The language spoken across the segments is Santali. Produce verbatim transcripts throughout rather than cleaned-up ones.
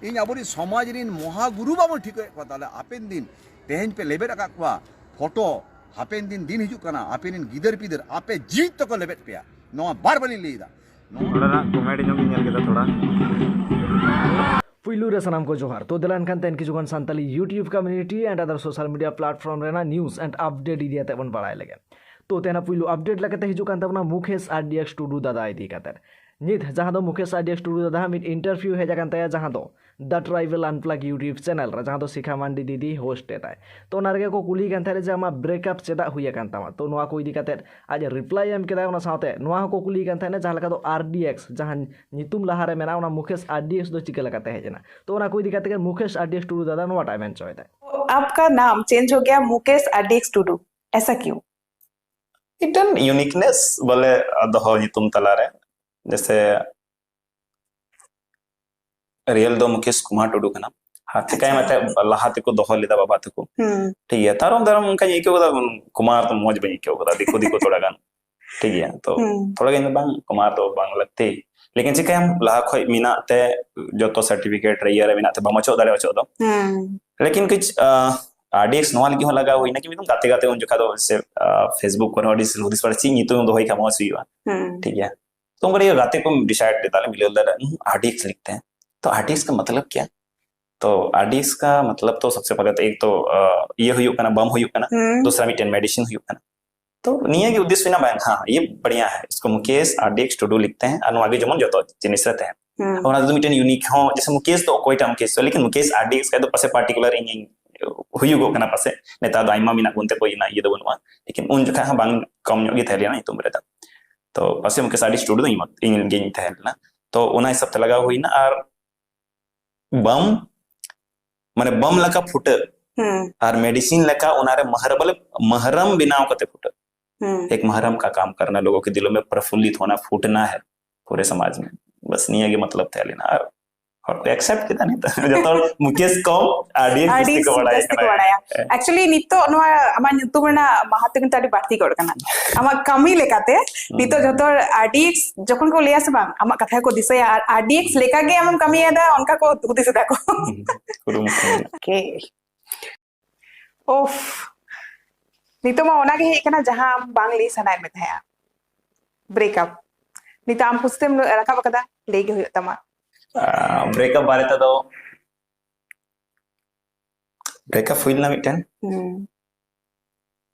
ᱛᱮᱦᱮᱧ ᱟᱵᱚᱨᱮᱱ ᱥᱚᱢᱟᱡᱽ ᱨᱮᱱ ᱢᱚᱦᱟ ᱜᱩᱨᱩ ᱵᱟᱵᱚᱱ ᱴᱷᱤᱠᱟᱹᱭᱮᱫ ᱠᱚᱣᱟ, ᱛᱟᱦᱚᱞᱮ ᱦᱟᱯᱮᱱ ᱫᱤᱱ ᱛᱮᱦᱮᱧ ᱯᱮ ᱞᱮᱵᱮᱫ ᱟᱠᱟᱫ ᱠᱚᱣᱟ ᱯᱷᱳᱴᱳ, ᱦᱟᱯᱮᱱ ᱫᱤᱱ, ᱫᱤᱱ ᱦᱤᱡᱩᱜ ᱠᱟᱱᱟ, ᱟᱯᱮ ᱨᱮᱱ ᱜᱤᱫᱟᱹᱨ ᱯᱤᱫᱟᱹᱨ ᱟᱯᱮ ᱡᱤᱣᱤᱫ ᱛᱮᱠᱚ ᱞᱮᱵᱮᱫ ᱯᱮᱭᱟ᱾ ᱱᱚᱣᱟ ᱵᱟᱨ ᱵᱟᱨᱤᱧ ᱞᱟᱹᱭ ᱮᱫᱟ᱾ ᱱᱚᱣᱟ ᱛᱷᱚᱲᱟ ᱜᱟᱱ ᱠᱚᱢᱮᱰᱤ ᱧᱚᱜ ᱤᱧ ᱧᱮᱞ ᱠᱮᱫᱟ ᱛᱷᱚᱲᱟ᱾ ᱯᱩᱭᱞᱩ ᱨᱮ ᱥᱟᱱᱟᱢ ᱠᱚ ᱡᱚᱦᱟᱨ᱾ ᱛᱚ ᱫᱮᱞᱟ ᱮᱱᱠᱷᱟᱱ ᱛᱮᱦᱮᱧ ᱠᱤᱪᱷᱩ ᱜᱟᱱ Santali YouTube community and other social media platform ᱨᱮᱱᱟᱜ news and update ᱤᱫᱤ ᱠᱟᱛᱮ ᱵᱚᱱ ᱵᱟᱲᱟᱭ ᱞᱮᱜᱮ᱾ ᱛᱚ ᱛᱮᱦᱮᱧ ᱯᱩᱭᱞᱩ update ᱞᱮᱠᱟᱛᱮ ᱦᱤᱡᱩᱜ ᱠᱟᱱ ᱛᱟᱵᱚᱱᱟ ᱢᱩᱠᱮᱥ ᱟᱨ ᱰᱤ ᱮᱠᱥ ᱴᱩᱰᱩ ᱫᱟᱫᱟ ᱤᱫᱤ ᱠᱟᱛᱮ᱾ ᱱᱤᱛ ᱡᱟᱦᱟᱸ ᱫᱚ ᱢᱩᱠᱮᱥ ᱟᱨ ᱰᱤ ᱮᱠᱥ ᱴᱩᱰᱩ ᱫᱟᱫᱟ ᱢᱤᱫ interview ᱦᱮᱡ ᱟᱠᱟᱱ ᱛᱟᱭᱟ, ᱡᱟᱦᱟᱸ ᱫᱚ The Tribal Unplugged YouTube channel ᱨᱮ, ᱡᱟᱦᱟᱸ ᱫᱚ ᱥᱤᱠᱷᱟ ᱢᱟᱱᱰᱤ ᱫᱤᱫᱤ host ᱮᱫᱟᱭ᱾ ᱛᱚ ᱚᱱᱟ ᱨᱮᱜᱮ ᱠᱚ ᱠᱩᱞᱤ ᱠᱟᱱ ᱛᱟᱦᱮᱸᱫ ᱡᱮ ᱟᱢᱟᱜ breakup ᱪᱮᱫᱟᱜ ᱦᱩᱭ ᱟᱠᱟᱱ ᱛᱟᱢᱟ᱾ ᱛᱚ ᱱᱚᱣᱟ ᱠᱚ ᱤᱫᱤ ᱠᱟᱛᱮ ᱟᱡ reply ᱮ ᱮᱢ ᱠᱮᱫᱟ᱾ ᱚᱱᱟ ᱥᱟᱶᱛᱮ ᱱᱚᱣᱟ ᱦᱚᱸᱠᱚ ᱠᱩᱞᱤ ᱠᱟᱱ ᱛᱟᱦᱮᱸᱫ ᱡᱟᱦᱟᱸ ᱞᱮᱠᱟ ᱫᱚ ᱟᱨ ᱰᱤ ᱮᱠᱥ, ᱡᱟᱦᱟᱸ ᱧᱩᱛᱩᱢ ᱞᱟᱦᱟᱨᱮ ᱢᱮᱱᱟᱜᱼᱟ, ᱚᱱᱟ ᱢᱩᱠᱮᱥ ᱟᱨ ᱰᱤ ᱮᱠᱥ ᱫᱚ ᱪᱤᱠᱟᱹ ᱞᱮᱠᱟᱛᱮ ᱦᱮᱡ ᱮᱱᱟ᱾ ᱛᱚ ᱚᱱᱟ ᱠᱚ ᱤᱫᱤ ᱠᱟᱛᱮ ᱜᱮ ᱢᱩᱠᱮᱥ ᱟᱨ ᱰᱤ ᱮᱠᱥ ᱴᱩᱰᱩ ᱫᱟᱫᱟ ᱱᱚᱣᱟᱴᱟᱜ ᱢᱮᱱ ᱦᱚᱪᱚᱭᱮᱫᱟᱭ᱾ आपका नाम चेंज हो गया मुकेश आरडीएक्स टुडू, ऐसा क्यों? ᱢᱤᱫᱴᱮᱱ ᱤᱭᱩᱱᱤᱠᱱᱮᱥ ᱵᱚᱞᱮ ᱫᱚᱦᱚ ᱧᱩᱛᱩᱢ ᱛᱟᱞᱟᱨᱮ, ᱡᱮᱥᱮ ᱨᱤᱭᱮᱞ ᱫᱚ ᱢᱩᱠᱮᱥ ᱠᱩᱢᱟᱨ ᱴᱩᱰᱩ ᱠᱟᱱᱟ᱾ ᱟᱨ ᱪᱤᱠᱟᱭ ᱢᱮᱛᱮ ᱞᱟᱦᱟ ᱛᱮᱠᱚ ᱫᱚᱦᱚ ᱞᱮᱫᱟ ᱵᱟᱵᱟ ᱛᱟᱠᱚ᱾ ᱴᱷᱤᱠ ᱜᱮᱭᱟ, ᱛᱟᱭᱚᱢ ᱫᱟᱨᱟᱢ ᱚᱱᱠᱟᱧ ᱟᱹᱭᱠᱟᱹᱣ ᱠᱮᱫᱟ ᱠᱩᱢᱟᱨ ᱫᱚ ᱢᱚᱡᱽ ᱵᱟᱹᱧ ᱟᱹᱭᱠᱟᱹᱣ ᱠᱮᱫᱟ, ᱫᱤᱠᱩ ᱫᱤᱠᱩ ᱛᱷᱚᱲᱟ ᱜᱟᱱ᱾ ᱴᱷᱤᱠ ᱜᱮᱭᱟ, ᱛᱚ ᱛᱷᱚᱲᱟ ᱜᱟᱱ ᱫᱚ ᱵᱟᱝ ᱠᱩᱢᱟᱨ ᱫᱚ ᱵᱟᱝ ᱞᱟᱹᱠᱛᱤ᱾ ᱞᱮᱠᱤᱱ ᱪᱤᱠᱟᱹᱭᱟᱢ, ᱞᱟᱦᱟ ᱠᱷᱚᱡ ᱢᱮᱱᱟᱜ ᱛᱮ ᱡᱚᱛᱚ ᱥᱟᱨᱴᱤᱯᱷᱤᱠᱮᱴ ᱨᱮ ᱤᱭᱟᱹ ᱨᱮ ᱢᱮᱱᱟᱜ ᱛᱮ ᱵᱟᱢ ᱚᱪᱚᱜ ᱫᱟᱲᱮ ᱚᱪᱚᱜ ᱫᱚ᱾ ᱞᱮᱠᱤᱱ ᱠᱩᱪ ᱟᱨᱰᱤᱮᱠᱥ ᱱᱚᱣᱟ ᱞᱟᱹᱜᱤᱫ ᱦᱚᱸ ᱞᱟᱜᱟᱣ ᱦᱩᱭᱱᱟ ᱠᱤ ᱢᱤᱫ ᱫᱚᱢ ᱜᱟᱛᱮ ᱜᱟᱛᱮ ᱩᱱ ᱡᱚᱠᱷᱟ ᱫᱚ ᱥᱮ ᱯᱷᱮᱥᱵᱩᱠ ᱠᱚᱨᱮ ᱦᱚᱸ ᱟᱹᱰᱤ ᱦᱩᱫᱤᱥ ᱯᱟᱲᱟ ᱪᱮᱫ ᱧᱩᱛᱩᱢ ᱫᱚᱦᱚᱭ ᱠᱷᱟᱡ ᱢᱚᱡᱽ ᱦᱩᱭᱩᱜᱼᱟ᱾ ᱴᱷᱤᱠ ᱜᱮᱭᱟ, ᱛᱚ ᱚᱱᱠᱟ ᱰᱤᱥᱟᱭᱤᱰ ᱞᱮᱫᱟ ᱞᱮ, ᱢᱤᱞᱟᱹᱣ ᱞᱮᱫᱟ ᱞᱮ, ᱦᱩᱸ, ᱟᱨᱰᱤᱮᱠᱥ ᱞᱤᱠᱷᱛᱮ ᱦᱮᱸ᱾ ᱛᱚ ᱟᱨᱰᱤᱮᱠᱥ ᱠᱟ ᱢᱟᱛᱞᱟᱵ ᱠᱭᱟ? ᱛᱚ ᱟᱨᱰᱤᱮᱠᱥ ᱠᱟ ᱢᱟᱛᱞᱟᱵ ᱛᱚ ᱥᱚᱵᱥᱮ ᱯᱮᱦᱞᱮ ᱛᱚ ᱮᱠ ᱛᱚ ᱤᱭᱟᱹ ᱦᱩᱭᱩᱜ ᱠᱟᱱᱟ, ᱵᱟᱢ ᱦᱩᱭᱩᱜ ᱠᱟᱱᱟ᱾ ᱫᱩᱥᱨᱟ ᱢᱤᱫᱴᱮᱱ ᱢᱮᱰᱤᱥᱤᱱ ᱦᱩᱭᱩᱜ ᱠᱟᱱᱟ᱾ ᱛᱚ ᱱᱤᱭᱟᱹ ᱜᱮ ᱩᱫᱽᱫᱮᱥᱥᱚ ᱦᱩᱭᱱᱟ, ᱵᱟᱝ, ᱦᱮᱸ, ᱤᱭᱟᱹ ᱵᱟᱲᱤᱭᱟ ᱦᱮ, ᱤᱥᱠᱚ ᱢᱩᱠᱮᱥ ᱟᱨᱰᱤᱮᱠᱥ ᱴᱩᱰᱩ ᱞᱤᱠᱷᱛᱮ ᱦᱮᱸ, ᱟᱨ ᱱᱚᱣᱟ ᱜᱮ ᱡᱮᱢᱚᱱ ᱡᱚᱛᱚ ᱡᱤᱱᱤᱥ ᱨᱮ ᱛᱟᱦᱮᱱ᱾ ᱚᱱᱟ ᱫᱚ ᱢᱤᱫᱴᱮᱱ ᱤᱭᱩᱱᱤᱠ ᱦᱚᱸ, ᱡᱮᱥᱮ ᱢᱩᱠᱮᱥ ᱫᱚ ᱚᱠᱚᱭᱴᱟᱜ ᱢᱩᱠᱮᱥ, ᱞᱮᱠᱤᱱ ᱢᱩᱠᱮᱥ ᱟᱨᱰᱤᱮᱠᱥ ᱠᱷᱟᱡ ᱫᱚ ᱯᱟᱥᱮ ᱯᱟᱨᱴᱤᱠᱩᱞᱟᱨ ᱤᱧ ᱦᱩᱭᱩᱜᱚᱜ ᱠᱟᱱᱟ ᱯᱟᱥᱮ᱾ ᱱᱮᱛᱟᱨ ᱫᱚ ᱟᱭᱢᱟ ᱢᱮᱱᱟᱜ ᱵᱚᱱ ᱛᱮ ᱠᱚ ᱤᱭᱟᱹ ᱫᱚ ᱵᱟᱹᱱᱩᱜᱼᱟ, ᱞᱮᱠᱤᱱ ᱩᱱ ᱡᱚᱠᱷᱟ ᱦᱚᱸ ᱵᱟᱝ ᱠᱚᱢ ᱧᱚᱜ ᱜᱮ ᱛᱟᱦᱮᱸ ᱞᱮᱱᱟ ᱧᱩᱛᱩᱢ ᱨᱮᱫᱚ᱾ ᱛᱚ ᱯᱟᱥᱮ ᱢᱩᱠᱮᱥ ᱟᱨᱰᱤᱮᱠᱥ ᱴᱩᱰᱩ ᱫᱚ ᱤᱧ ᱢᱚᱛ-, ᱤᱧ ᱜᱤᱧ ᱛᱟᱦᱮᱸ ᱞᱮᱱᱟ᱾ ᱛᱚ ᱚᱱᱟ ᱦᱤᱥᱟᱹᱵ ᱛᱮ ᱞᱟᱜᱟᱣ ᱦᱩᱭᱱᱟ᱾ ᱟᱨ ᱵᱟᱢ, ᱢᱟᱱᱮ ᱵᱟᱢ ᱞᱮᱠᱟ ᱯᱷᱩᱴᱟᱹ ᱟᱨ ᱢᱮᱰᱤᱥᱤᱱ ᱞᱮᱠᱟ ᱚᱱᱟᱨᱮ ᱢᱟᱦᱟᱨ, ᱵᱚᱞᱮ ᱢᱟᱦᱨᱟᱢ ᱵᱮᱱᱟᱣ ᱠᱟᱛᱮ ᱯᱷᱩᱴᱟᱹ᱾ एक महरम का काम करना, लोगों के दिलों में प्रफुल्लित होना, फूटना है पूरे समाज में। बस ᱱᱤᱭᱟᱹ ᱜᱮ ᱢᱚᱛᱞᱚᱵ ᱛᱟᱦᱮᱸ ᱞᱮᱱᱟ᱾ ᱟᱨ ᱦᱚᱲ ᱠᱚ ᱮᱠᱥᱮᱯᱴ ᱠᱮᱫᱟ ᱱᱤᱛᱚᱜ᱾ ᱡᱚᱛᱚ ᱦᱚᱲ ᱢᱩᱠᱮᱥ ᱠᱚᱢ ᱟᱨ ᱰᱤ ᱮᱠᱥ ᱟᱹᱰᱤ ᱡᱟᱹᱥᱛᱤ ᱠᱚ ᱵᱟᱲᱟᱭ ᱡᱟᱹᱥᱛᱤ ᱠᱚ ᱵᱟᱲᱟᱭᱟ᱾ ᱮᱠᱪᱩᱭᱮᱞᱤ ᱱᱤᱛᱚᱜ ᱱᱚᱣᱟ ᱟᱢᱟᱜ ᱧᱩᱛᱩᱢ ᱨᱮᱱᱟᱜ ᱢᱟᱦᱟᱛᱛᱚ ᱠᱤᱱᱛᱩ ᱟᱹᱰᱤ ᱵᱟᱹᱲᱛᱤ ᱜᱚᱫ ᱠᱟᱱᱟ ᱟᱢᱟᱜ ᱠᱟᱹᱢᱤ ᱞᱮᱠᱟᱛᱮ᱾ ᱱᱤᱛᱚᱜ ᱡᱚᱛᱚ ᱦᱚᱲ ᱟᱨ ᱰᱤ ᱮᱠᱥ ᱡᱚᱠᱷᱚᱱ ᱠᱚ ᱞᱟᱹᱭᱟ ᱥᱮ ᱵᱟᱝ, ᱟᱢᱟᱜ ᱠᱟᱛᱷᱟ ᱜᱮᱠᱚ ᱫᱤᱥᱟᱹᱭᱟ, ᱟᱨ ᱟᱨ ᱰᱤ ᱮᱠᱥ ᱞᱮᱠᱟ ᱜᱮ ᱟᱢᱮᱢ ᱠᱟᱹᱢᱤᱭᱮᱫᱟ, ᱚᱱᱠᱟ ᱠᱚ ᱦᱩᱫᱤᱥ ᱮᱫᱟ ᱠᱚ᱾ ᱠᱩᱨᱩᱢᱩᱴᱩ ᱢᱮᱱᱟᱜᱼᱟ᱾ ᱳᱠᱮ᱾ ᱳᱯᱷ, ᱱᱤᱛᱚᱜ ᱢᱟ ᱚᱱᱟᱜᱮ ᱦᱮᱡ ᱠᱟᱱᱟ ᱡᱟᱦᱟᱸ ᱟᱢ ᱵᱟᱝ ᱞᱟᱹᱭ ᱥᱟᱱᱟᱭᱮᱫ ᱢᱮ ᱛᱟᱦᱮᱸᱜᱼᱟ, ᱵᱨᱮᱠᱟᱯ᱾ ᱱᱤᱛᱚᱜ ᱟᱢ ᱠᱩᱥᱤᱛᱮᱢ ᱨᱟᱠᱟᱵ ᱟᱠᱟᱫᱟ, ᱞᱟᱹᱭ ᱜᱮ ᱦᱩᱭᱩᱜ ᱛᱟᱢᱟ᱾ ᱵᱨᱮᱠᱟᱯ ᱵᱟᱨᱮ ᱛᱮᱫᱚ, ᱵᱨᱮᱠᱟᱯ ᱦᱩᱭ ᱞᱮᱱᱟ ᱢᱤᱫᱴᱮᱱ᱾ ᱦᱩᱸ᱾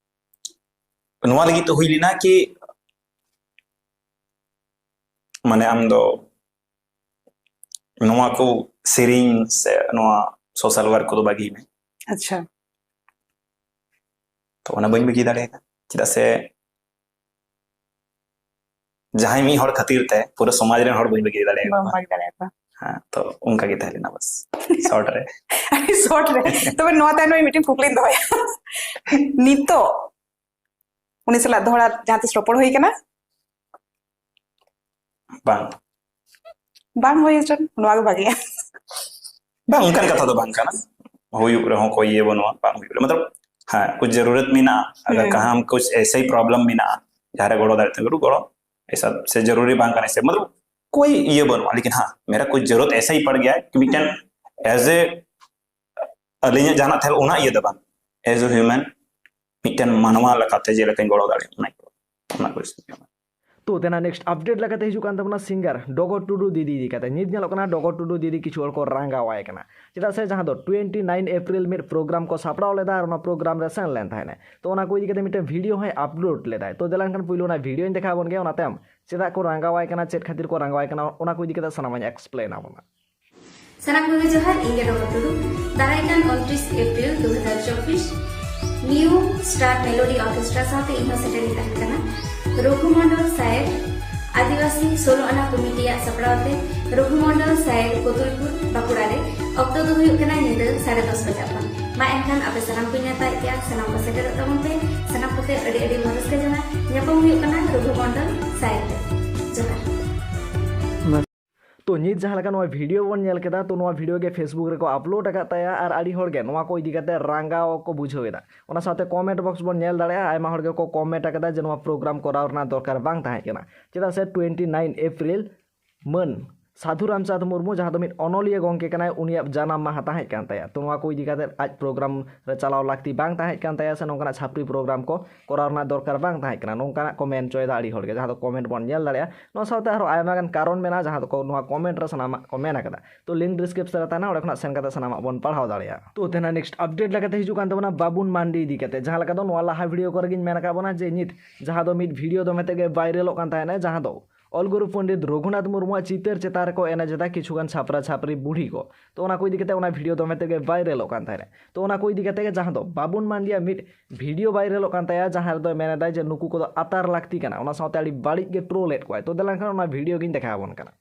ᱱᱚᱣᱟ ᱞᱟᱹᱜᱤᱫ ᱛᱮ ᱦᱩᱭ ᱞᱮᱱᱟ ᱠᱤ ᱢᱟᱱᱮ ᱟᱢ ᱫᱚ ᱱᱚᱣᱟ ᱠᱚ ᱥᱮᱨᱮᱧ ᱥᱮ ᱱᱚᱣᱟ ᱥᱳᱥᱟᱞ ᱣᱟᱨᱠ ᱠᱚᱫᱚ ᱵᱟᱹᱜᱤᱭ ᱢᱮ᱾ ᱟᱪᱪᱷᱟ᱾ ᱛᱚ ᱚᱱᱟ ᱵᱟᱹᱧ ᱵᱟᱹᱜᱤ ᱫᱟᱲᱮᱭᱟᱫᱟ, ᱪᱮᱫᱟᱜ ᱥᱮ ᱡᱟᱦᱟᱸᱭ ᱢᱤᱫ ᱦᱚᱲ ᱠᱷᱟᱹᱛᱤᱨ ᱛᱮ ᱯᱩᱨᱟᱹ ᱥᱚᱢᱟᱡᱽ ᱨᱮᱱ ᱦᱚᱲ ᱵᱟᱹᱧ ᱵᱟᱹᱜᱤ ᱫᱟᱲᱮᱭᱟᱠᱚ ᱵᱟᱢ ᱠᱟᱱᱟ᱾ ᱵᱟᱹᱜᱤ ᱫᱟᱲᱮᱭᱟᱠᱚᱣᱟ᱾ ᱦᱮᱸ, ᱛᱚ ᱚᱱᱠᱟ ᱜᱮ ᱛᱟᱦᱮᱸ ᱞᱮᱱᱟ ᱵᱟᱥ, ᱥᱚᱨᱴ ᱨᱮ᱾ ᱟᱹᱰᱤ ᱥᱚᱨᱴ ᱨᱮ᱾ ᱛᱚᱵᱮ ᱱᱚᱣᱟ ᱛᱟᱭᱱᱚᱢ ᱢᱤᱫᱴᱮᱱ ᱠᱩᱠᱞᱤᱧ ᱫᱚᱦᱚᱭᱟ᱾ ᱱᱤᱛᱚᱜ ᱩᱱᱤ ᱥᱟᱞᱟᱜ ᱫᱚᱦᱲᱟ ᱡᱟᱦᱟᱸ ᱛᱤᱥ ᱨᱚᱯᱚᱲ ᱦᱩᱭ ᱠᱟᱱᱟ? ᱵᱟᱝ᱾ ᱵᱟᱝ ᱦᱩᱭ ᱦᱚᱪᱚᱱ, ᱱᱚᱣᱟ ᱜᱮ ᱵᱷᱟᱜᱮᱭᱟ᱾ ᱵᱟᱝ, ᱚᱱᱠᱟᱱ ᱠᱟᱛᱷᱟ ᱫᱚ ᱵᱟᱝ ᱠᱟᱱᱟ᱾ ᱦᱩᱭᱩᱜ ᱨᱮᱦᱚᱸ ᱠᱚᱭ ᱤᱭᱟᱹ ᱵᱟᱹᱱᱩᱜᱼᱟ, ᱵᱟᱝ ᱦᱩᱭᱩᱜ ᱨᱮ, ᱢᱚᱛᱞᱚᱵ, ᱦᱮᱸ, ᱠᱩᱪ ᱡᱟᱨᱩᱨᱟᱛ ᱢᱮᱱᱟᱜᱼᱟ, ᱟᱜᱟᱨ ᱦᱩᱸ᱾ ᱠᱟᱦᱟᱸ ᱠᱩᱪ ᱮᱥᱟ ᱦᱤ ᱯᱨᱚᱵᱞᱮᱢ ᱢᱮᱱᱟᱜᱼᱟ, ᱡᱟᱦᱟᱸ ᱨᱮ ᱜᱚᱲᱚ ᱫᱟᱲᱮ ᱛᱮ ᱜᱚᱲᱚ, ᱮᱥᱟ ᱥᱮ ᱡᱟᱨᱩᱨᱤ ᱵᱟᱝ ᱠᱟᱱᱟ, ᱥᱮ ᱢᱚᱛᱞᱚᱵ ᱠᱚᱭ ᱤᱭᱟᱹ ᱵᱟᱹᱱᱩᱜᱼᱟ, ᱞᱮᱠᱤᱱ ᱦᱟᱸ, ᱢᱮᱨᱟ ᱠᱩᱪ ᱡᱟᱨᱩᱨᱟᱛ ᱮᱥᱟ ᱦᱤ ᱯᱟᱲ ᱜᱟᱭᱟ ᱠᱤ ᱢᱤᱫᱴᱮᱱ ᱮᱡ ᱮ ᱟᱹᱞᱤᱧᱟᱜ ᱡᱟᱦᱟᱱᱟᱜ ᱛᱟᱦᱮᱸ ᱚᱱᱟ ᱤᱭᱟᱹ ᱫᱚ ᱵᱟᱝ, ᱮᱡ ᱮ ᱦᱤᱭᱩᱢᱮᱱ ᱢᱤᱫᱴᱮᱱ ᱢᱟᱱᱣᱟ ᱞᱮᱠᱟᱛᱮ ᱡᱮ ᱞᱮᱠᱟᱧ ᱜᱚᱲᱚ ᱫᱟᱲᱮᱭᱟᱜ ᱚᱱᱟ ᱠᱚ, ᱚᱱᱟ ᱠᱚ ᱦᱤᱥᱟᱹᱵ ᱛᱮ᱾ ᱛᱚ ᱛᱮᱱᱟᱜ ᱱᱮᱠᱥᱴ ᱟᱯᱰᱮᱴ ᱞᱮᱠᱟᱛᱮ ᱦᱤᱡᱩᱜ ᱠᱟᱱ ᱛᱟᱵᱚᱱᱟ ᱥᱤᱝᱜᱟᱨ ᱰᱚᱜᱚᱨ ᱴᱩᱰᱩ ᱫᱤᱫᱤ ᱤᱫᱤ ᱠᱟᱛᱮ᱾ ᱱᱤᱛ ᱧᱮᱞᱚᱜ ᱠᱟᱱᱟ ᱰᱚᱜᱚᱨ ᱴᱩᱰᱩ ᱫᱤᱫᱤ ᱠᱤᱪᱷᱩ ᱦᱚᱲ ᱠᱚ ᱨᱟᱸᱜᱟᱣᱟᱭ ᱠᱟᱱᱟ, ᱪᱮᱫᱟᱜ ᱥᱮ ᱡᱟᱦᱟᱸ ᱫᱚ ᱴᱩᱭᱮᱱᱴᱤ ᱱᱟᱭᱤᱱ ᱮᱯᱨᱤᱞ ᱢᱤᱫ ᱯᱨᱳᱜᱨᱟᱢ ᱠᱚ ᱥᱟᱯᱲᱟᱣ ᱞᱮᱫᱟ ᱟᱨ ᱚᱱᱟ ᱯᱨᱳᱜᱨᱟᱢ ᱨᱮ ᱥᱮᱱ ᱞᱮᱱ ᱛᱟᱦᱮᱱᱟᱭ᱾ ᱛᱚ ᱚᱱᱟ ᱠᱚ ᱤᱫᱤ ᱠᱟᱛᱮ ᱢᱤᱫᱴᱮᱱ ᱵᱷᱤᱰᱤᱭᱳ ᱦᱚᱸᱭ ᱟᱯᱞᱳᱰ ᱞᱮᱫᱟᱭ᱾ ᱛᱚ ᱫᱮᱞᱟ ᱮᱱᱠᱷᱟᱱ ᱯᱩᱭᱞᱩ ᱚᱱᱟ ᱵᱷᱤᱰᱤᱭᱳᱧ ᱫᱮᱠᱷᱟᱣ ᱟᱵᱚᱱ ᱜᱮ, ᱚᱱᱟ ᱛᱟᱭᱚᱢ ᱪᱮᱫᱟᱜ ᱠᱚ ᱨᱟᱸᱜᱟᱣᱟᱭ ᱠᱟᱱᱟ, ᱪᱮᱫ ᱠᱷᱟᱹᱛᱤᱨ ᱠᱚ ᱨᱟᱸᱜᱟᱣᱟᱭ ᱠᱟᱱᱟ, ᱚᱱᱟ ᱠᱚ ᱤᱫᱤ ᱠᱟᱛᱮ ᱥᱟᱱᱟᱢᱟᱧ ᱮᱠᱥᱯᱞᱮᱱ ᱟᱵᱚᱱᱟ᱾ ᱥᱟᱱᱟᱢ ᱠᱚᱜᱮ ᱡᱚᱦᱟᱨ, ᱤᱧ ᱜᱮ ᱰᱚᱜᱚᱨ ᱴᱩᱰᱩ᱾ ᱫᱟᱨᱟᱭ ᱠᱟᱱ ᱩᱱᱛᱨᱤᱥ ᱮᱯᱨᱤᱞ ᱫᱩ ᱦᱟᱡᱟᱨ ᱪᱚᱵᱵᱤᱥ ᱱᱤᱭᱩ ᱥᱴᱟᱨ ᱢᱮᱞᱳᱰᱤ ᱚᱨᱠᱮᱥᱴᱨᱟ ᱥᱟᱶᱛᱮ ᱤᱧ ᱦᱚᱸ ᱥᱮᱴᱮᱨ ᱤᱧ ᱛᱟᱦᱮᱸ ᱠᱟᱱᱟ᱾ ᱨᱚᱜᱷᱩ ᱢᱚᱱᱰᱚᱞ ᱥᱟᱭᱮᱨ ᱟᱹᱫᱤᱵᱟᱹᱥᱤ ᱥᱳᱞᱳ ᱟᱱᱟ ᱠᱚᱢᱤᱴᱤᱭᱟᱜ ᱥᱟᱯᱲᱟᱣ ᱛᱮ ᱨᱚᱜᱷᱩ ᱢᱚᱱᱰᱚᱞ ᱥᱟᱭᱮᱨ ᱠᱚᱛᱩᱞᱯᱩᱨ, ᱵᱟᱸᱠᱩᱲᱟ ᱨᱮ᱾ ᱚᱠᱛᱚ ᱫᱚ ᱦᱩᱭᱩᱜ ᱠᱟᱱᱟ ᱧᱤᱫᱟᱹ ᱥᱟᱲᱮ ᱫᱚᱥ ᱵᱟᱡᱟᱜ ᱠᱷᱚᱱ᱾ ᱢᱟ ᱮᱱᱠᱷᱟᱱ ᱟᱯᱮ ᱥᱟᱱᱟᱢ ᱠᱚᱧ ᱱᱮᱣᱛᱟᱭᱮᱫ ᱯᱮᱭᱟ, ᱥᱟᱱᱟᱢ ᱠᱚ ᱥᱮᱴᱮᱨᱚᱜ ᱛᱟᱵᱚᱱ ᱯᱮ᱾ ᱥᱟᱱᱟᱢ ᱠᱚᱛᱮ ᱟᱹᱰᱤ ᱟᱹᱰᱤ ᱢᱚᱡᱽ ᱨᱟᱹᱥᱠᱟᱹ ᱡᱚᱝᱟ᱾ ᱧᱟᱯᱟᱢ ᱦᱩᱭᱩᱜ ᱠᱟᱱᱟ ᱨᱚᱜᱷᱩ ᱢᱚᱱᱰᱚᱞ ᱥᱟᱭᱮᱨ ᱨᱮ᱾ ᱡᱚᱦᱟᱨ᱾ ᱛᱚ ᱱᱤᱛ ᱡᱟᱦᱟᱸ ᱞᱮᱠᱟ ᱱᱚᱣᱟ ᱵᱷᱤᱰᱤᱭᱳ ᱵᱚᱱ ᱧᱮᱞ ᱠᱮᱫᱟ, ᱛᱚ ᱱᱚᱣᱟ ᱵᱷᱤᱰᱤᱭᱳ ᱜᱮ Facebook ᱨᱮᱠᱚ ᱟᱯᱞᱳᱰ ᱟᱠᱟᱫ ᱛᱟᱭᱟ ᱟᱨ ᱟᱹᱰᱤ ᱦᱚᱲ ᱜᱮ ᱱᱚᱣᱟ ᱠᱚ ᱤᱫᱤ ᱠᱟᱛᱮ ᱨᱟᱸᱜᱟᱣ ᱠᱚ ᱵᱩᱡᱷᱟᱹᱣ ᱮᱫᱟ᱾ ᱚᱱᱟ ᱥᱟᱶᱛᱮ ᱠᱚᱢᱮᱱᱴ ᱵᱚᱠᱥ ᱵᱚᱱ ᱧᱮᱞ ᱫᱟᱲᱮᱭᱟᱜᱼᱟ, ᱟᱭᱢᱟ ᱦᱚᱲ ᱜᱮᱠᱚ ᱠᱚᱢᱮᱱᱴ ᱟᱠᱟᱫᱟ ᱡᱮ ᱱᱚᱣᱟ ᱯᱨᱳᱜᱨᱟᱢ ᱠᱚᱨᱟᱣ ᱨᱮᱱᱟᱜ ᱫᱚᱨᱠᱟᱨ ᱵᱟᱝ ᱛᱟᱦᱮᱸ ᱠᱟᱱᱟ, ᱪᱮᱫᱟᱜ ᱥᱮ ᱴᱩᱭᱮᱱᱴᱤ ᱱᱟᱭᱤᱱ ᱮᱯᱨᱤᱞ ᱢᱟᱹᱱ ᱥᱟᱫᱷᱩ ᱨᱟᱢᱪᱟᱸᱫᱽ ᱢᱩᱨᱢᱩ, ᱡᱟᱦᱟᱸ ᱫᱚ ᱢᱤᱫ ᱚᱱᱚᱞᱤᱭᱟᱹ ᱜᱚᱢᱠᱮ ᱠᱟᱱᱟᱭ, ᱩᱱᱤᱭᱟᱜ ᱡᱟᱱᱟᱢ ᱢᱟᱦᱟ ᱛᱟᱦᱮᱸ ᱠᱟᱱ ᱛᱟᱭᱟ᱾ ᱛᱚ ᱱᱚᱣᱟ ᱠᱚ ᱤᱫᱤ ᱠᱟᱛᱮ ᱟᱡ ᱯᱨᱳᱜᱨᱟᱢ ᱨᱮ ᱪᱟᱞᱟᱣ ᱞᱟᱹᱠᱛᱤ ᱵᱟᱝ ᱛᱟᱦᱮᱸ ᱠᱟᱱ ᱛᱟᱭᱟ ᱥᱮ ᱱᱚᱝᱠᱟᱱᱟᱜ ᱪᱷᱟᱯᱨᱤ ᱯᱨᱳᱜᱨᱟᱢ ᱠᱚ ᱠᱚᱨᱟᱣ ᱨᱮᱱᱟᱜ ᱫᱚᱨᱠᱟᱨ ᱵᱟᱝ ᱛᱟᱦᱮᱸ ᱠᱟᱱᱟ, ᱱᱚᱝᱠᱟᱱᱟᱜ ᱠᱚ ᱢᱮᱱ ᱦᱚᱪᱚᱭᱮᱫᱟ ᱟᱹᱰᱤ ᱦᱚᱲ ᱜᱮ, ᱡᱟᱦᱟᱸ ᱫᱚ ᱠᱚᱢᱮᱱᱴ ᱵᱚᱱ ᱧᱮᱞ ᱫᱟᱲᱮᱭᱟᱜᱼᱟ᱾ ᱱᱚᱣᱟ ᱥᱟᱶᱛᱮ ᱟᱨᱦᱚᱸ ᱟᱭᱢᱟ ᱜᱟᱱ ᱠᱟᱨᱚᱱ ᱢᱮᱱᱟᱜᱼᱟ, ᱡᱟᱦᱟᱸ ᱫᱚᱠᱚ ᱱᱚᱣᱟ ᱠᱚᱢᱮᱱᱴ ᱨᱮ ᱥᱟᱱᱟᱢᱟᱜ ᱠᱚ ᱢᱮᱱ ᱟᱠᱟᱫᱟ᱾ ᱛᱚ ᱞᱤᱝᱠ ᱰᱤᱥᱠᱨᱤᱯᱥᱚᱱ ᱨᱮ ᱛᱟᱦᱮᱱᱟ, ᱚᱸᱰᱮ ᱠᱷᱚᱱᱟᱜ ᱥᱮᱱ ᱠᱟᱛᱮ ᱥᱟᱱᱟᱢᱟᱜ ᱵᱚᱱ ᱯᱟᱲᱦᱟᱣ ᱫᱟᱲᱮᱭᱟᱜᱼᱟ᱾ ᱛᱚ ᱛᱮᱦᱮᱧ ᱱᱮᱠᱥᱴ ᱟᱯᱰᱮᱴ ᱞᱮᱠᱟᱛᱮ ᱦᱤᱡᱩᱜ ᱠᱟᱱ ᱛᱟᱵᱚᱱᱟ ᱵᱟᱵᱩᱱ ᱢᱟᱱᱰᱤ ᱤᱫᱤ ᱠᱟᱛᱮ, ᱡᱟᱦᱟᱸ ᱞᱮᱠᱟ ᱫᱚ ᱱᱚᱣᱟ ᱞᱟᱦᱟ ᱵᱷᱤᱰᱤᱭᱳ ᱠᱚᱨᱮ ᱜᱤᱧ ᱢᱮᱱ ᱟᱠᱟᱫ ᱵᱚᱱᱟ ᱡᱮ ᱱᱤᱛ ᱡᱟᱦᱟᱸ ᱫᱚ ᱢᱤᱫ ᱵᱷᱤᱰᱤᱭᱳ ᱫᱚᱢᱮ ᱛᱮᱜᱮ ᱵᱷᱟᱭᱨᱟᱞᱚᱜ ᱠᱟᱱ ᱛᱟᱦᱮᱱᱟ, ᱡᱟᱦᱟᱸ ᱫᱚ ᱚᱞ ᱜᱩᱨᱩ ᱯᱚᱱᱰᱤᱛ ᱨᱚᱜᱷᱩᱱᱟᱛᱷ ᱢᱩᱨᱢᱩᱣᱟᱜ ᱪᱤᱛᱟᱹᱨ ᱪᱮᱛᱟᱱ ᱨᱮᱠᱚ ᱮᱱᱮᱡ ᱮᱫᱟ ᱠᱤᱪᱷᱩ ᱜᱟᱱ ᱪᱷᱟᱯᱨᱟ ᱪᱷᱟᱯᱨᱤ ᱵᱩᱲᱦᱤ ᱠᱚ᱾ ᱛᱚ ᱚᱱᱟ ᱠᱚ ᱤᱫᱤ ᱠᱟᱛᱮ ᱚᱱᱟ ᱵᱷᱤᱰᱤᱭᱳ ᱫᱚᱢᱮ ᱛᱮᱜᱮ ᱵᱷᱟᱭᱨᱟᱞᱚᱜ ᱠᱟᱱ ᱛᱟᱦᱮᱸᱱᱟ᱾ ᱛᱚ ᱚᱱᱟ ᱠᱚ ᱤᱫᱤ ᱠᱟᱛᱮ ᱜᱮ ᱡᱟᱦᱟᱸ ᱫᱚ ᱵᱟᱵᱩᱱ ᱢᱟᱱᱰᱤᱭᱟᱜ ᱢᱤᱫ ᱵᱷᱤᱰᱤᱭᱳ ᱵᱷᱟᱭᱨᱟᱞᱚᱜ ᱠᱟᱱ ᱛᱟᱭᱟ, ᱡᱟᱦᱟᱸ ᱨᱮᱫᱚ ᱢᱮᱱ ᱮᱫᱟᱭ ᱡᱮ ᱱᱩᱠᱩ ᱠᱚᱫᱚ ᱟᱛᱟᱨ ᱞᱟᱹᱠᱛᱤ ᱠᱟᱱᱟ, ᱚᱱᱟ ᱥᱟᱶᱛᱮ ᱟᱹᱰᱤ ᱵᱟᱹᱲᱤᱡ ᱜᱮ ᱴᱨᱳᱞ ᱮᱫ ᱠᱚᱣᱟᱭ᱾ ᱛᱚ ᱫᱮᱞᱟ ᱮᱱᱠᱷᱟᱱ ᱚᱱᱟ ᱵᱷᱤᱰᱤᱭᱳ ᱜᱤᱧ ᱫᱮᱠᱷᱟᱣ ᱟᱵᱚᱱ ᱠᱟᱱᱟ᱾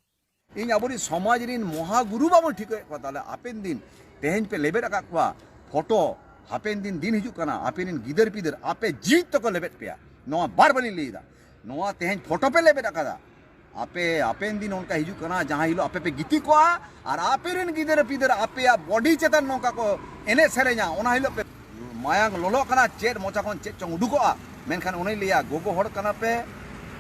ᱤᱧ ᱟᱵᱚᱨᱤᱡ ᱥᱚᱢᱟᱡᱽ ᱨᱤᱱ ᱢᱚᱦᱟ ᱜᱩᱨᱩ ᱵᱟᱵᱚᱱ ᱴᱷᱤᱠᱟᱹᱭᱮᱫ ᱠᱚᱣᱟ, ᱛᱟᱦᱞᱮ ᱦᱟᱯᱮᱱ ᱫᱤᱱ ᱛᱮᱦᱮᱧ ᱯᱮ ᱞᱮᱵᱮᱫ ᱟᱠᱟᱫ ᱠᱚᱣᱟ ᱯᱷᱳᱴᱳ, ᱦᱟᱯᱮᱱ ᱫᱤᱱ ᱫᱤᱱ ᱦᱤᱡᱩᱜ ᱠᱟᱱᱟ, ᱟᱯᱮ ᱨᱤᱱ ᱜᱤᱫᱟᱹᱨ ᱯᱤᱫᱟᱹᱨ ᱟᱯᱮ ᱡᱤᱣᱤᱫ ᱛᱮᱠᱚ ᱞᱮᱵᱮᱫ ᱯᱮᱭᱟ, ᱱᱚᱣᱟ ᱵᱟᱨ ᱵᱟᱨᱤᱧ ᱞᱟᱹᱭ ᱮᱫᱟ᱾ ᱱᱚᱣᱟ ᱛᱮᱦᱮᱧ ᱯᱷᱳᱴᱳ ᱯᱮ ᱞᱮᱵᱮᱫ ᱟᱠᱟᱫᱟ, ᱟᱯᱮ ᱦᱟᱯᱮᱱ ᱫᱤᱱ ᱚᱱᱠᱟ ᱦᱤᱡᱩᱜ ᱠᱟᱱᱟ, ᱡᱟᱦᱟᱸ ᱦᱤᱞᱳᱜ ᱟᱯᱮ ᱯᱮ ᱜᱤᱛᱤᱡ ᱠᱚᱜᱼᱟ ᱟᱨ ᱟᱯᱮ ᱨᱤᱱ ᱜᱤᱫᱟᱹᱨ ᱯᱤᱫᱟᱹᱨ ᱟᱯᱮᱭᱟᱜ ᱵᱚᱰᱤ ᱪᱮᱛᱟᱱ ᱱᱚᱝᱠᱟ ᱠᱚ ᱮᱱᱮᱡ ᱥᱮᱨᱮᱧᱟ, ᱚᱱᱟ ᱦᱤᱞᱳᱜ ᱯᱮ ᱢᱟᱭᱟᱝ ᱞᱚᱞᱚᱜ ᱠᱟᱱᱟ, ᱪᱮᱫ ᱢᱚᱪᱟ ᱠᱷᱚᱱ ᱪᱮᱫ ᱪᱚᱝ ᱩᱰᱩᱠᱚᱜᱼᱟ᱾ ᱢᱮᱱᱠᱷᱟᱱ ᱚᱱᱟᱧ ᱞᱟᱹᱭᱟ, ᱜᱚᱜᱚ ᱦᱚᱲ ᱠᱟᱱᱟ ᱯᱮ,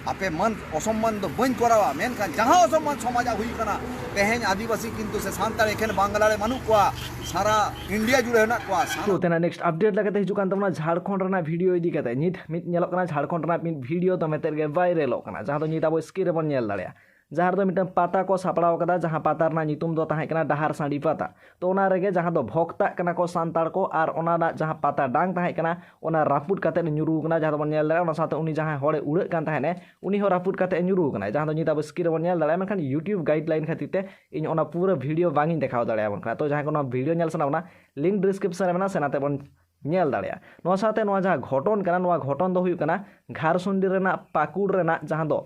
ᱟᱯᱮ ᱢᱟᱱ ᱚᱥᱚᱢᱢᱟᱱ ᱫᱚ ᱵᱟᱹᱧ ᱠᱚᱨᱟᱣᱟ, ᱢᱮᱱᱠᱷᱟᱱ ᱡᱟᱦᱟᱸ ᱚᱥᱚᱢᱢᱟᱱ ᱥᱚᱢᱟᱡᱟᱜ ᱦᱩᱭᱩᱜ ᱠᱟᱱᱟ, ᱛᱮᱦᱮᱧ ᱟᱹᱫᱤᱵᱟᱹᱥᱤ ᱠᱤᱱᱛᱩ ᱥᱮ ᱥᱟᱱᱛᱟᱲ ᱮᱠᱷᱮᱱ ᱵᱟᱝᱞᱟ ᱨᱮ ᱵᱟᱹᱱᱩᱜ ᱠᱚᱣᱟ, ᱥᱟᱨᱟ ᱤᱱᱰᱤᱭᱟ ᱡᱩᱲᱮ ᱦᱮᱱᱟᱜ ᱠᱚᱣᱟ᱾ ᱥᱟᱱᱟ- ᱛᱚ ᱛᱮᱱᱟᱜ ᱱᱮᱠᱥᱴ ᱟᱯᱰᱮᱴ ᱞᱮᱠᱟᱛᱮ ᱦᱤᱡᱩᱜ ᱠᱟᱱ ᱛᱟᱵᱚᱱᱟ ᱡᱷᱟᱲᱠᱷᱚᱸᱰ ᱨᱮᱱᱟᱜ ᱵᱷᱤᱰᱤᱭᱳ ᱤᱫᱤ ᱠᱟᱛᱮ᱾ ᱱᱤᱛ ᱢᱤᱫ ᱧᱮᱞᱚᱜ ᱠᱟᱱᱟ ᱡᱷᱟᱲᱠᱷᱚᱸᱰ ᱨᱮᱱᱟᱜ ᱢᱤᱫ ᱵᱷᱤᱰᱤᱭᱳ ᱫᱚᱢᱮ ᱛᱮᱫ ᱜᱮ ᱵᱷᱟᱭᱨᱟᱞᱚᱜ ᱠᱟᱱᱟ, ᱡᱟᱦᱟᱸ ᱫᱚ ᱱᱤᱛ ᱟᱵᱚ ᱥᱠᱨᱤᱱ ᱨᱮᱵᱚᱱ ᱧᱮᱞ ᱫᱟᱲᱮᱭᱟᱜᱼᱟ᱾ ᱡᱟᱦᱟᱸ ᱨᱮᱫᱚ ᱢᱤᱫᱴᱟᱝ ᱯᱟᱛᱟ ᱠᱚ ᱥᱟᱯᱲᱟᱣ ᱠᱟᱫᱟ, ᱡᱟᱦᱟᱸ ᱯᱟᱛᱟ ᱨᱮᱱᱟᱜ ᱧᱩᱛᱩᱢ ᱫᱚ ᱛᱟᱦᱮᱸ ᱠᱟᱱᱟ ᱰᱟᱦᱟᱨ ᱥᱟᱺᱰᱤ ᱯᱟᱛᱟ᱾ ᱛᱚ ᱚᱱᱟ ᱨᱮᱜᱮ ᱡᱟᱦᱟᱸ ᱫᱚ ᱵᱷᱚᱠᱛᱟᱜ ᱠᱟᱱᱟ ᱠᱚ ᱥᱟᱱᱛᱟᱲ ᱠᱚ, ᱟᱨ ᱚᱱᱟ ᱨᱮᱱᱟᱜ ᱡᱟᱦᱟᱸ ᱯᱟᱛᱟ ᱰᱟᱝ ᱛᱟᱦᱮᱸ ᱠᱟᱱᱟ, ᱚᱱᱟ ᱨᱟᱹᱯᱩᱫ ᱠᱟᱛᱮᱫ ᱧᱩᱨᱩ ᱠᱟᱱᱟ, ᱡᱟᱦᱟᱸ ᱫᱚᱵᱚᱱ ᱧᱮᱞ ᱫᱟᱲᱮᱭᱟᱜᱼᱟ᱾ ᱚᱱᱟ ᱥᱟᱶᱛᱮ ᱩᱱᱤ ᱡᱟᱦᱟᱸᱭ ᱦᱚᱲᱮ ᱩᱲᱟᱹᱜ ᱠᱟᱱ ᱛᱟᱦᱮᱸᱱᱮ, ᱩᱱᱤ ᱦᱚᱸ ᱨᱟᱹᱯᱩᱫ ᱠᱟᱛᱮᱫ ᱧᱩᱨᱩ ᱠᱟᱱᱟᱭ, ᱡᱟᱦᱟᱸ ᱫᱚ ᱱᱤᱛ ᱟᱵᱚ ᱥᱠᱨᱤᱱ ᱨᱮᱵᱚᱱ ᱧᱮᱞ ᱫᱟᱲᱮᱭᱟᱜᱼᱟ᱾ ᱢᱮᱱᱠᱷᱟᱱ YouTube ᱜᱟᱭᱤᱰ ᱞᱟᱭᱤᱱ ᱠᱷᱟᱹᱛᱤᱨ ᱛᱮ ᱤᱧ ᱚᱱᱟ ᱯᱩᱨᱟᱹ ᱵᱷᱤᱰᱤᱭᱳ ᱵᱟᱝ ᱤᱧ ᱫᱮᱠᱷᱟᱣ ᱫᱟᱲᱮᱭᱟᱵᱚᱱ ᱠᱟᱱᱟ᱾ ᱛᱚ ᱡᱟᱦᱟᱸᱭ ᱠᱚ ᱱᱚᱣᱟ ᱵᱷᱤᱰᱤᱭᱳ ᱧᱮᱞ ᱥᱟᱱᱟ ᱵᱚᱱᱟ, ᱞᱤᱝᱠ ᱰᱤᱥᱠᱨᱤᱯᱥᱚᱱ ᱨᱮ ᱢᱮᱱᱟᱜᱼᱟ, ᱥᱮᱱ ᱟᱛᱮ ᱵᱚᱱ ᱧᱮᱞ ᱫᱟᱲᱮᱭᱟᱜᱼᱟ᱾ ᱱᱚᱣᱟ ᱥᱟᱶᱛᱮ ᱱᱚᱣᱟ ᱡᱟᱦᱟᱸ ᱜᱷᱚᱴᱚᱱ ᱠᱟᱱᱟ, ᱱᱚᱣᱟ ᱜᱷᱚᱴᱚᱱ ᱫᱚ ᱦᱩᱭᱩᱜ ᱠᱟᱱᱟ ᱜᱷᱟᱨᱥᱩᱱᱰᱤ ᱨᱮᱱᱟᱜ ᱯᱟᱹᱠᱩᱲ ᱨᱮᱱᱟᱜ, ᱡᱟᱦᱟᱸ ᱫᱚ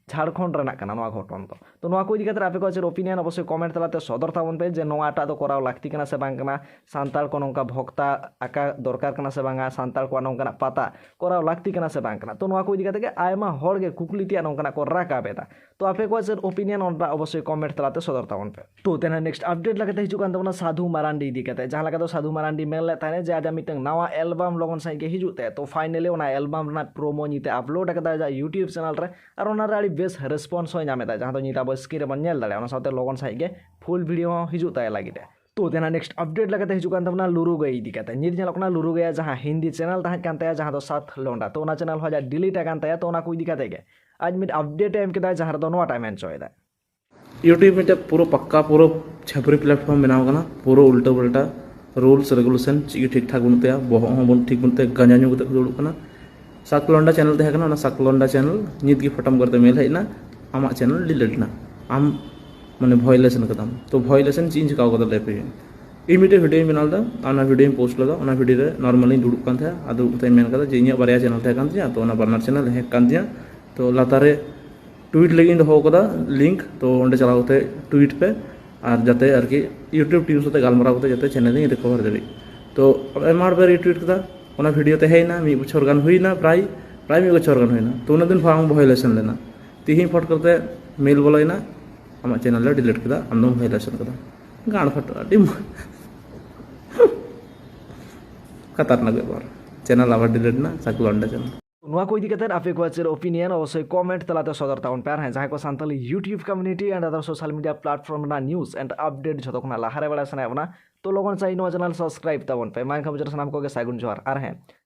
ᱡᱷᱟᱲᱠᱷᱚᱸᱰ ᱨᱮᱱᱟᱜ ᱠᱟᱱᱟ ᱱᱚᱣᱟ ᱜᱷᱚᱴᱚᱱ ᱫᱚ᱾ ᱛᱚ ᱱᱚᱣᱟ ᱠᱚ ᱤᱫᱤ ᱠᱟᱛᱮ ᱟᱯᱮ ᱠᱚᱣᱟᱜ ᱪᱮᱫ ᱚᱯᱤᱱᱤᱭᱚᱱ ᱚᱵᱚᱥᱥᱳᱭ ᱠᱚᱢᱮᱱᱴ ᱛᱟᱞᱟᱛᱮ ᱥᱚᱫᱚᱨ ᱛᱟᱵᱚᱱ ᱯᱮ, ᱡᱮ ᱱᱚᱣᱟᱴᱟᱜ ᱫᱚ ᱠᱚᱨᱟᱣ ᱞᱟᱹᱠᱛᱤ ᱠᱟᱱᱟ ᱥᱮ ᱵᱟᱝ ᱠᱟᱱᱟ, ᱥᱟᱱᱛᱟᱲ ᱠᱚ ᱱᱚᱝᱠᱟ ᱵᱷᱚᱠᱛᱟ ᱟᱠᱟ ᱫᱚᱨᱠᱟᱨ ᱠᱟᱱᱟ ᱥᱮ ᱵᱟᱝᱟ, ᱥᱟᱱᱛᱟᱲ ᱠᱚᱣᱟᱜ ᱱᱚᱝᱠᱟᱱᱟᱜ ᱯᱟᱛᱟ ᱠᱚᱨᱟᱣ ᱞᱟᱹᱠᱛᱤ ᱠᱟᱱᱟ ᱥᱮ ᱵᱟᱝ ᱠᱟᱱᱟ᱾ ᱛᱚ ᱱᱚᱣᱟ ᱠᱚ ᱤᱫᱤ ᱠᱟᱛᱮ ᱜᱮ ᱟᱭᱢᱟ ᱦᱚᱲ ᱜᱮ ᱠᱩᱠᱞᱤ ᱛᱮᱭᱟᱜ ᱱᱚᱝᱠᱟᱱᱟᱜ ᱠᱚ ᱨᱟᱠᱟᱵ ᱮᱫᱟ᱾ ᱛᱚ ᱟᱯᱮ ᱠᱚᱣᱟᱜ ᱪᱮᱫ ᱚᱯᱤᱱᱤᱭᱚᱱ ᱚᱱᱟ ᱚᱵᱚᱥᱥᱳᱭ ᱠᱚᱢᱮᱱᱴ ᱛᱟᱞᱟᱛᱮ ᱥᱚᱫᱚᱨ ᱛᱟᱵᱚᱱ ᱯᱮ᱾ ᱛᱚ ᱛᱮᱱᱟᱜ ᱱᱮᱠᱥᱴ ᱟᱯᱰᱮᱴ ᱞᱮᱠᱟᱛᱮ ᱦᱤᱡᱩᱜ ᱠᱟᱱ ᱛᱟᱵᱚᱱᱟ ᱥᱟᱫᱷᱩ ᱢᱟᱨᱟᱱᱰᱤ ᱤᱫᱤ ᱠᱟᱛᱮ, ᱡᱟᱦᱟᱸ ᱞᱮᱠᱟ ᱫᱚ ᱥᱟᱫᱷᱩ ᱢᱟᱨᱟᱱᱰᱤ ᱢᱮᱱ ᱞᱮᱫ ᱛᱟᱦᱮᱸᱱᱟ ᱡᱮ ᱟᱡᱟᱜ ᱢᱤᱫᱴᱟᱝ ᱱᱟᱣᱟ ᱮᱞᱵᱟᱢ ᱞᱚᱜᱚᱱ ᱥᱟᱺᱦᱤᱡ ᱜᱮ ᱦᱤᱡᱩᱜ ᱛᱮ᱾ ᱛᱚ ᱯᱷᱟᱭᱱᱟᱞᱤ ᱚᱱᱟ ᱮᱞᱵᱟᱢ ᱨᱮᱱᱟᱜ ᱯᱨᱳᱢᱳ ᱱᱤᱛᱮ ᱟᱯᱞᱳᱰ ᱟᱠᱟᱫᱟᱭ ᱟᱡᱟᱜ ᱭᱩᱴᱤᱭᱩᱵᱽ ᱪᱮᱱᱮᱞ ᱨᱮ, ᱟᱨ ᱚᱱᱟ ᱨᱮ ᱟᱹᱰᱤ ᱵᱮᱥ ᱨᱮᱥᱯᱚᱱᱥ ᱦᱚᱸᱭ ᱧᱟᱢ ᱮᱫᱟ, ᱡᱟᱦᱟᱸ ᱫᱚ ᱱᱤᱛ ᱟᱵᱚ ᱥᱠᱨᱤᱱ ᱨᱮᱵᱚᱱ ᱧᱮᱞ ᱫᱟᱲᱮᱭᱟᱜᱼᱟ᱾ ᱚᱱᱟ ᱥᱟᱶᱛᱮ ᱞᱚᱜᱚᱱ ᱥᱟᱺᱦᱤᱡ ᱜᱮ ᱯᱷᱩᱞ ᱵᱷᱤᱰᱤᱭᱳ ᱦᱚᱸ ᱦᱤᱡᱩᱜ ᱛᱟᱭ ᱞᱟᱹᱜᱤᱫ ᱛᱮ᱾ ᱛᱚ ᱛᱮᱱᱟᱜ ᱱᱮᱠᱥᱴ ᱟᱯᱰᱮᱴ ᱞᱮᱠᱟᱛᱮ ᱦᱤᱡᱩᱜ ᱠᱟᱱ ᱛᱟᱵᱚᱱᱟ ᱞᱩᱨᱩ ᱜᱟᱹᱭ ᱤᱫᱤ ᱠᱟᱛᱮ᱾ ᱱᱤᱛ ᱧᱮᱞᱚᱜ ᱠᱟᱱᱟ ᱞᱩᱨᱩ ᱜᱟᱹᱭᱟ ᱡᱟᱦᱟᱸ ᱦᱤᱱᱫᱤ ᱪᱮᱱᱮᱞ ᱛᱟᱦᱮᱸ ᱠᱟᱱ ᱛᱟᱭᱟ, ᱡᱟᱦᱟᱸ ᱫᱚ ᱥᱟᱛ ᱞᱚᱱᱰᱟ, ᱛᱚ ᱚᱱᱟ ᱪᱮᱱᱮᱞ ᱦᱚᱸ ᱟᱡᱟᱜ ᱰᱤᱞᱤᱴ ᱟᱠᱟᱱ ᱛᱟᱭᱟ᱾ ᱛᱚ ᱚᱱᱟ ᱠᱚ ᱤᱫᱤ ᱠᱟᱛᱮ ᱜᱮ ᱟᱡ ᱢᱤᱫ ᱟᱯᱰᱮᱴ ᱮ ᱮᱢ ᱠᱮᱫᱟ, ᱡᱟᱦᱟᱸ ᱨᱮᱫᱚ ᱱᱚᱣᱟᱴᱟᱜ ᱢᱮᱱ ᱦᱚᱪᱚᱭᱮᱫᱟ᱾ YouTube ᱢᱤᱫᱴᱮᱡ ᱯᱩᱨᱟᱹ ᱯᱟᱠᱠᱟ, ᱯᱩᱨᱟᱹ ᱪᱷᱟᱯᱨᱤ ᱯᱞᱟᱴᱯᱷᱚᱨᱢ ᱵᱮᱱᱟᱣ ᱠᱟᱱᱟ, ᱯᱩᱨᱟᱹ ᱩᱞᱴᱟᱹ ᱯᱟᱞᱴᱟ ᱨᱩᱞᱥ ᱨᱮᱜᱩᱞᱮᱥᱚᱱ ᱪᱮᱫ ᱜᱮ ᱴᱷᱤᱠ ᱴᱷᱟᱠ ᱵᱟᱹᱱᱩᱜ ᱛᱟᱭᱟ, ᱵᱚᱦᱚᱜ ᱦᱚᱸ ᱵᱟᱹᱱᱩᱜ, ᱴᱷᱤᱠ ᱵᱟᱹᱱᱩᱜ ᱛᱟᱭᱟ, ᱜᱟᱸᱡᱟ ᱧᱩ ᱠᱟᱛᱮ ᱠᱚ ᱫᱩᱲᱩᱵ ᱠᱟᱱᱟ᱾ ᱥᱟᱠᱞᱚᱱᱰᱟ ᱪᱮᱱᱮᱞ ᱛᱟᱦᱮᱸ ᱠᱟᱱᱟ, ᱚᱱᱟ ᱥᱟᱠᱞᱚᱱᱰᱟ ᱪᱮᱱᱮᱞ ᱧᱤᱛ ᱜᱮ ᱯᱷᱚᱴᱚᱢ ᱠᱟᱛᱮ ᱢᱮᱞ ᱦᱮᱡ ᱮᱱᱟ, ᱟᱢᱟᱜ ᱪᱮᱱᱮᱞ ᱰᱤᱞᱤᱴ ᱮᱱᱟ, ᱟᱢ ᱢᱟᱱᱮ ᱵᱷᱚᱭᱞᱮᱥᱚᱱ ᱠᱟᱫᱟᱢ᱾ ᱛᱚ ᱵᱷᱚᱭᱞᱮᱥᱚᱱ ᱪᱮᱫ ᱤᱧ ᱪᱤᱠᱟᱹᱣ ᱠᱟᱫᱟ ᱞᱟᱹᱭ ᱯᱮ᱾ ᱤᱧ ᱢᱤᱫᱴᱮᱡ ᱵᱷᱤᱰᱤᱭᱳᱧ ᱵᱮᱱᱟᱣ ᱞᱮᱫᱟ, ᱚᱱᱟ ᱵᱷᱤᱰᱤᱭᱳᱧ ᱯᱳᱥᱴ ᱞᱮᱫᱟ, ᱚᱱᱟ ᱵᱷᱤᱰᱤᱭᱳ ᱨᱮ ᱱᱚᱨᱢᱟᱞᱤᱧ ᱫᱩᱲᱩᱵ ᱠᱟᱱ ᱛᱟᱦᱮᱸᱫ, ᱟᱫᱚ ᱫᱩᱲᱩᱵ ᱠᱟᱛᱮ ᱢᱮᱱ ᱠᱟᱫᱟ ᱡᱮ ᱤᱧᱟᱹᱜ ᱵᱟᱨᱭᱟ ᱪᱮᱱᱮᱞ ᱛᱟᱦᱮᱸ ᱠᱟᱱ ᱛᱤᱧᱟ, ᱛᱚ ᱚᱱᱟ ᱵᱟᱱᱟᱨ ᱪᱮᱱᱮᱞ ᱦᱮᱠ ᱠᱟᱱ ᱛᱤᱧᱟ, ᱛᱚ ᱞᱟᱛᱟᱨ ᱨᱮ ᱴᱩᱭᱤᱴ ᱞᱟᱹᱜᱤᱫ ᱤᱧ ᱫᱚᱦᱚ ᱠᱟᱫᱟ ᱞᱤᱝᱠ, ᱛᱚ ᱚᱸᱰᱮ ᱪᱟᱞᱟᱣ ᱠᱟᱛᱮ ᱴᱩᱭᱤᱴ ᱯᱮ, ᱟᱨ ᱡᱟᱛᱮ ᱟᱨᱠᱤ YouTube ᱴᱤᱢ ᱥᱟᱛᱮ ᱜᱟᱞᱢᱟᱨᱟᱣ ᱠᱟᱛᱮ ᱡᱟᱛᱮ ᱪᱮᱱᱮᱞ ᱤᱧ ᱨᱤᱠᱚᱵᱷᱟᱨ ᱫᱟᱲᱮᱜ᱾ ᱛᱚ ᱟᱭᱢᱟ ᱦᱚᱲ ᱯᱮ ᱨᱤᱴᱩᱭᱤᱴ ᱠᱮᱫᱟ, ᱚᱱᱟ ᱵᱷᱤᱰᱤᱭᱳ ᱛᱟᱦᱮᱸᱭᱮᱱᱟ, ᱢᱤᱫ ᱵᱚᱪᱷᱚᱨ ᱜᱟᱱ ᱦᱩᱭᱱᱟ, ᱯᱨᱟᱭ ᱯᱨᱟᱭ ᱢᱤᱫ ᱵᱚᱪᱷᱚᱨ ᱜᱟᱱ ᱦᱩᱭᱱᱟ, ᱛᱚ ᱩᱱᱟᱹᱜ ᱫᱤᱱ ᱵᱟᱝ ᱵᱷᱟᱭᱳᱞᱮᱥᱚᱱ ᱞᱮᱱᱟ᱾ ᱛᱤᱦᱤᱧ ᱯᱷᱚᱴ ᱠᱟᱛᱮ ᱢᱮᱞ ᱵᱚᱞᱚᱭᱮᱱᱟ, ᱟᱢᱟᱜ ᱪᱮᱱᱮᱞ ᱞᱮ ᱰᱤᱞᱤᱴ ᱠᱮᱫᱟ, ᱟᱢ ᱫᱚᱢ ᱵᱷᱟᱭᱳᱞᱮᱥᱚᱱ ᱠᱟᱫᱟ᱾ ᱜᱟᱲ ᱯᱷᱟᱴᱟ, ᱟᱹᱰᱤ ᱢᱚ-, ᱠᱷᱟᱛᱟᱨᱱᱟᱠ ᱵᱮᱯᱟᱨ᱾ ᱪᱮᱱᱮᱞ ᱟᱵᱟᱨ ᱰᱤᱞᱤᱴ ᱮᱱᱟ, ᱥᱟᱠᱞᱚᱱᱰᱟ ᱪᱮᱱᱮᱞ᱾ ᱱᱚᱣᱟ ᱠᱚ ᱤᱫᱤ ᱠᱟᱛᱮ ᱟᱯᱮ ᱠᱚᱣᱟᱜ ᱪᱮᱫ ᱚᱯᱤᱱᱤᱭᱚᱱ, ᱚᱵᱚᱥᱥᱳᱭ ᱠᱚᱢᱮᱱᱴ ᱛᱟᱞᱟᱛᱮ ᱥᱚᱫᱚᱨ ᱛᱟᱵᱚᱱ ᱯᱮ᱾ ᱟᱨ ᱦᱮᱸ, ᱡᱟᱦᱟᱸᱭ ᱠᱚ Santali YouTube community and other social media platform ᱨᱮᱱᱟᱜ ᱱᱤᱭᱩᱡᱽ and ᱟᱯᱰᱮᱴ ᱡᱷᱚᱛᱚ ᱠᱷᱚᱱᱟᱜ ᱞᱟᱦᱟᱨᱮ ᱵᱟᱲᱟᱭ ᱥᱟᱱᱟᱭᱮᱫ ᱵᱚᱱᱟ, ᱛᱚ ᱞᱚᱜᱚᱱ ᱥᱟᱺᱦᱤᱡ ᱱᱚᱣᱟ ᱪᱮᱱᱮᱞ ᱥᱟᱵᱥᱠᱨᱟᱭᱤᱵ ᱛᱟᱵᱚᱱ ᱯᱮ᱾ ᱢᱟ ᱮᱱᱠᱷᱟᱱ ᱢᱩᱪᱟᱹᱫ ᱨᱮ ᱥᱟᱱᱟᱢ ᱠᱚᱜᱮ ᱥᱟᱹᱜᱩᱱ ᱡᱚᱦᱟᱨ᱾ ᱟᱨ ᱦᱮᱸ,